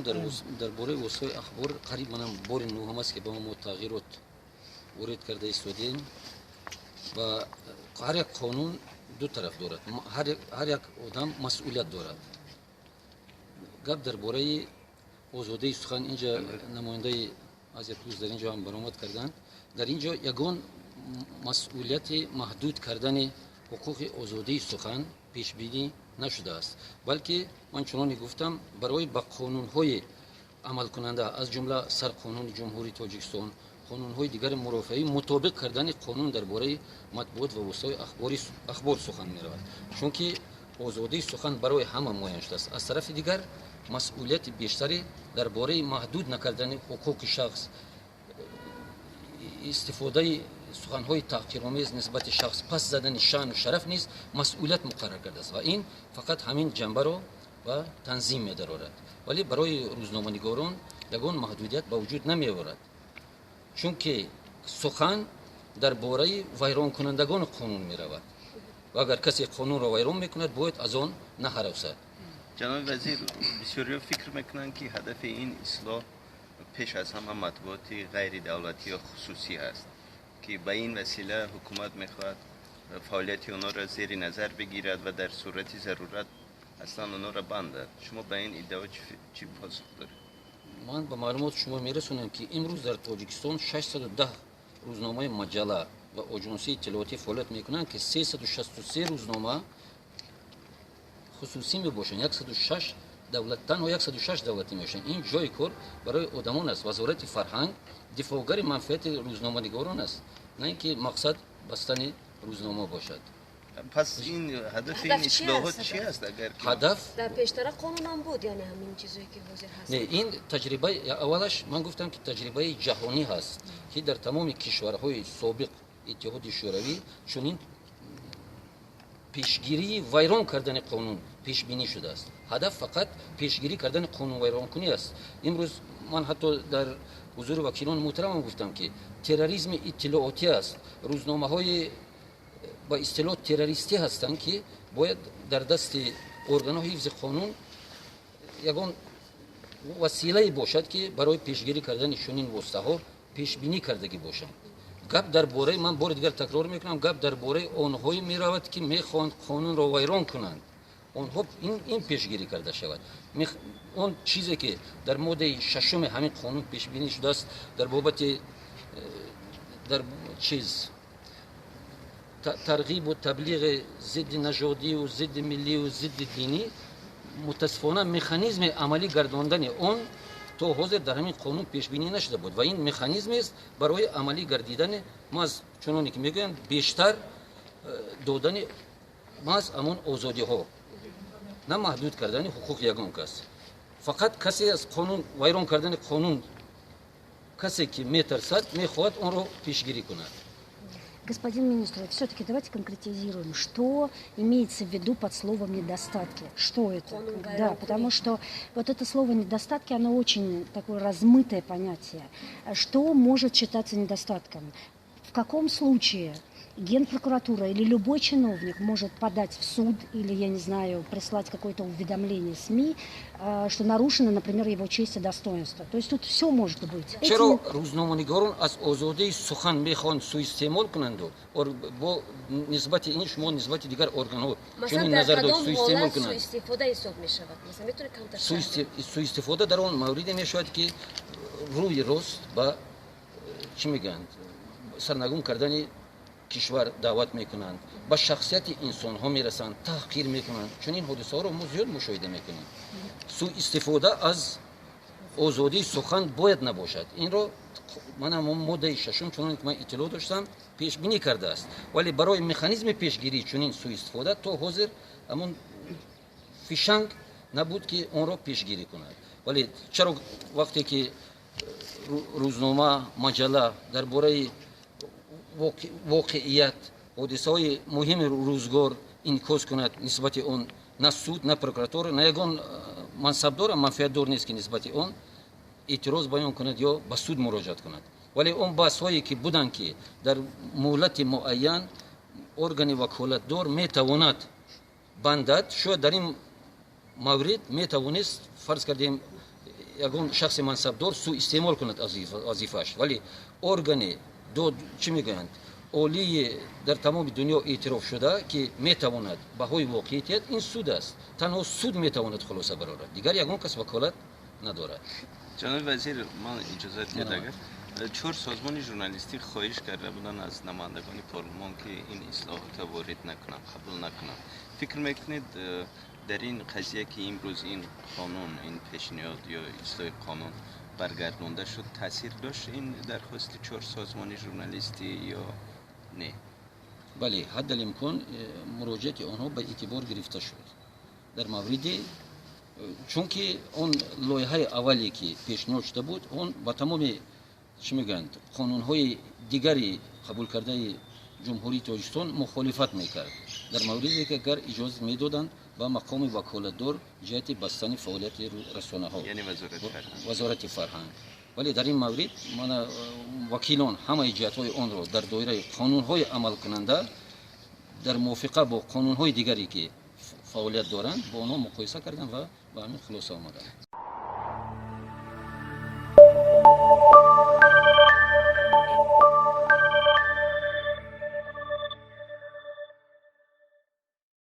Қонун дар бораи воситаҳои ахбор қариб манам бори нӯҳум аст, ки ба мо тағйирот ворид карда истодем. Ва ҳар як қонун ду тараф дорад, ҳар як одам масъулият дорад. Гап дар бораи озодии сухан, инҷа намояндаи Азия Плюс дар инҷо ҳам баромад карданд. Дар ин ҷо ягон масъулияти маҳдуд кардани ҳуқуқи озодии сухан пешбинӣ нашудааст, балки ман чуноне гуфтам, барои ба қонунҳои амалкунанда, аз ҷумла Сарқонуни Ҷумҳурии Тоҷикистон, қонунҳои дигари мурофиавӣ мутобиқ кардани қонун дар бораи матбуот ва воситаҳои ахбор сухан меравад, чунки озодии сухан барои ҳама муайян шудааст. Аз тарафи дигар, масъулияти бештаре дар бораи маҳдуд накардани ҳуқуқи шахс, истифодаи суханҳои таҳқиромез нисбати шахс, паст задани шаъну шараф низ масъулият муқаррар кардааст ва ин фақат ҳамин ҷанбаро ба танзим медарорад. Вале барои рӯзноманигорон ягон маҳдудият ба вуҷуд намеорад, чунки сухан дар бораи вайронкунандагони қонун меравад ва агар касе қонунро вайрон мекунад, бояд аз он наҳаросад. Ҷаноби вазир, бисёриҳо фикр мекунанд, ки ҳадафи ин ислоҳ пеш аз ҳама матбуоти ғайридавлатӣ ё хусусӣ аст, ки ба ин васила ҳукумат мехоҳад фаъолияти онҳоро зери назар бигирад ва дар сурати зарурат аслан онҳоро бандад. Шумо ба ин иддао чӣ посух доред? Ман ба маълумоти шумо мерасонам, ки имрӯз дар Тоҷикистон 610 рӯзномаи, маҷалла ва оҷонсии иттилоотӣ фаъолият мекунанд, ки 363 рӯзнома хусусӣ мебошанд, 106 давлат, танҳо 106 давлатӣ мебошанд. Ин ҷои кор барои одамон аст. Вазорати фарҳанг дифоъгари манфиати рӯзноманигорон аст, на ин ки мақсад бастани рӯзнома бошад. Пас ин ҳадафи ин ислоҳот чи аст, агар Ҳадаф Дар пештара қонунам буд, яъне ҳамин чизое, ки ҳозир ҳаст? Не, ин таҷрибаи аввалаш, ман гуфтам, ки таҷрибаи ҷаҳонӣ ҳаст, ки дар тамоми кишварҳои собиқ Иттиҳоди Шӯравӣ чунин пешгирии вайрон кардани қонун пешбинӣ шудааст. Ҳадаф фақат пешгирӣ кардани қонунвайронкунӣ аст. Имрӯз ман ҳатто дар ҳузури вакилони муҳтарамам гуфтам, ки терроризми иттилоотӣ аст, рӯзномаҳои ба истилоҳ террористӣ ҳастанд, ки бояд дар дасти органҳои ҳифзи қонун ягон василае бошад, ки барои пешгирӣ кардани чунин воситаҳо пешбинӣ кардагӣ бошанд. Гап дар бораи, ман бори дигар такрор мекунам, гап дар бораи онҳое меравад, ки мехоҳанд қонунро вайрон кунанд. Онҳо ин пешгирӣ карда шавад. Он чизе, ки дар моддаи шашуми ҳамин қонун пешбинӣ шудааст дар бобати дар чиз тарғибу таблиғи зидди нажодию зидди миллию зидди динӣ, мутаассифона, механизми амалӣ гардондани он то ҳозир дар ҳамин қонун пешбинӣ нашуда буд. Ва ин механизмест барои амалӣ гардидани маҳз чуноне ки мегӯянд, бештар додани маҳз ҳамон озодиҳо, на маҳдуд кардани ҳуқуқи ягон кас. Фақат касе аз қонун вайрон кардани қонун, касе ки метарсад, мехоҳад онро пешгирӣ кунад. Господин министр, все-таки давайте конкретизируем, что имеется в виду под словом «недостатки». Что это? Да, потому что вот это слово «недостатки», оно очень такое размытое понятие. Что может считаться недостатком? В каком случае Генпрокуратура или любой чиновник может подать в суд или, я не знаю, прислать какое-то уведомление СМИ, что нарушено, например, его честь и достоинство? То есть тут все может быть. Чаро рӯзноманигорон аз озодии сухан мехоҳанд суистеъмол кунанду бо нисбати ин шумо нисбати дигар органҳо чунин назар дошт, суистеъмол кунанд? Суистифода ҳисоб мешавад? Суистифода дар он мавриде мешавад, ки рӯи рост ба, чӣ мегӯянд, сарнагун кардани кишвар даъват мекунанд, ба шахсияти инсонҳо мерасанд, таҳқир мекунанд. Чунин ҳодисаҳоро мо зиёд мушоҳида мекунем. Суистифода аз озодии сухан бояд набошад. Инро ман ҳамон моддаи шашум, чуноне ки ман иттилоъ доштам, пешбинӣ кардааст. Вале барои механизми пешгирии чунин суистифода то ҳозир ҳамон фишанг набуд, ки онро пешгирӣ кунад. Вале чаро вақте ки рӯзнома, маҷалла дар бораи воқеият, ҳодисаҳои муҳими рӯзгор инъикос кунад, нисбати он на суд, на прокуратура, на ягон мансабдора, манфиатдор нест, ки нисбати он эътироз баён кунад ё ба суд муроҷиат кунад? Вале он баҳсҳое, ки буданд, ки дар муҳлати муайян органи ваколатдор метавонад бандад, шояд дар ин маврид метавонист, фарз кардем, ягон шахси мансабдор суистеъмол кунад аз вазифааш, вале органи дод, чӣ мегӯянд, олии дар тамоми дунё эътироф шуда, ки метавонад баҳои воқеӣ диҳад, ин суд аст. Танҳо суд метавонад хулоса барорад, дигар ягон кас ваколат надорад. Ҷаноби вазир, ман иҷозат диҳед, агар чор созмони журналистӣ хоҳиш карда буданд аз намояндагони парлумон, ки ин ислоҳотро ворид накунанд, қабул накунанд, фикр мекунед, дар ин қазия, ки имрӯз ин қонун, ин пешниҳод ё ислоҳи қонун баргардонда шуд, таъсир дошт ин дархости чор созмони журналистӣ ё не? Бале, ҳаддалимкон муроҷиати онҳо ба эътибор гирифта шуд дар мавриди, чунки он лоиҳаи аввале, ки пешниҳод шуда буд, он ба тамоми, чӣ мегӯянд, қонунҳои дигари қабулкардаи Ҷумҳурии Тоҷикистон мухолифат мекард, дар мавриде ки агар иҷозат медоданд ба мақоми ваколатдор ҷиҳати бастани фаъолияти расонаҳо, Вазорати фарҳанг. Вале дар ин маврид мана вакилон ҳамаи ҷиҳатҳои онро дар доираи қонунҳои амалкунанда, дар мувофиқа бо қонунҳои дигаре, ки фаъолият доранд, бо онҳо муқоиса карданд ва ба ҳамин хулоса омаданд.